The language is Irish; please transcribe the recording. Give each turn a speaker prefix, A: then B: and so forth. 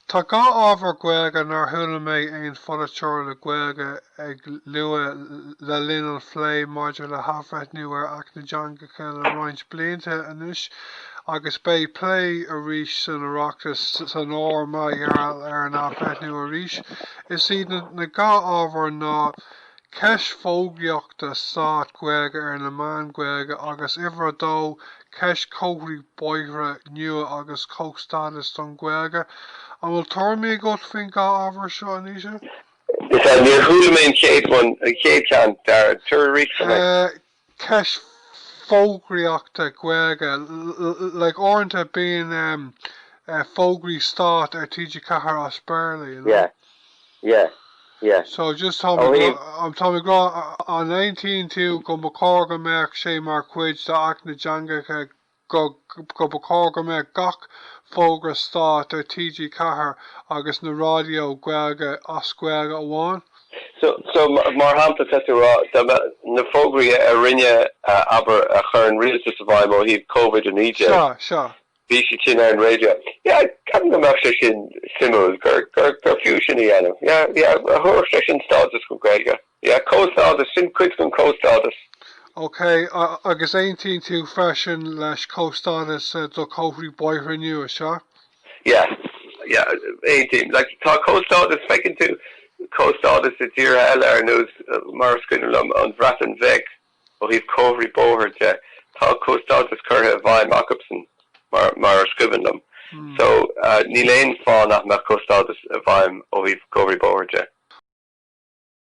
A: Tá 2 ábhar Gaeilge nár chuala mé aon pholaiteoir le Gaeilge ag lua le linn an phlé maidir le hathbhreithniú ar Acht na dTeangacha le roinnt blianta anois agus beidh plé arís san Oireachtas san fhómhar mar gheall ar an athbhreithniú arís. Is iad na 2 ábhar ná. Ceist fógraíochta stáit Gaeilge ar na meáin Ghaeilge agus uimhir a dó, ceist comharthaí bóithre nua agus comhstádas don Ghaeilge. An bhfuil tuairimí agat faoin dhá ábhar seo, a Naoise?
B: Is ea, níor chuala mé an chéad one, an chéad cheann, Dara. Tabhair arís dom é.
A: Ceist fógraíochta Gaeilge, like uaireanta bíonn fógraí stáit ar TG4 as Béarla, you know?
B: Yeah, yeah, yeah.
A: So just tá mé tá mé ag rá, an aontaíonn tú go mba chóir go mbeadh sé mar chuid d'Acht na dTeangacha go go ba chóir go mbeadh gach fógra stáit ar TG4 agus na raidió Gaeilge as Gaeilge amháin.
B: So, so mar shampla, tá tú a rá, dá mbeadh na fógraí a rinne, abair, a chuir an rialtas i bhfeidhm ó thaobh Covid-19,
A: Sea, sea.
B: bhí siad sin ar an raidió. Yeah, ceapaim go mbeadh sé sin suimiúil, gur, gur, gur fiú sin a dhéanamh. Yeah, yeah, a thabharfadh sé sin stádas don Ghaeilge. Yeah, comhstádas, sin cuid den comhstádas.
A: Ok, agus aontaíonn tú freisin leis comhstádas do chomharthaí bóithre nua, sea?
B: Yeah, yeah, aontaím. Like, tá comhstádas, feiceann tú comhstádas i dtíortha eile ar nós, mar is cuimhin liom, an Bhreatain Bheag ó thaobh comharthaí bóthair de, tá comhstádas curtha i bhfeidhm acusan, mar, mar is cuimhin liom. So, níl aon fáth nach mbeadh comhstádas i bhfeidhm ó thaobh comharthaí bóthair de.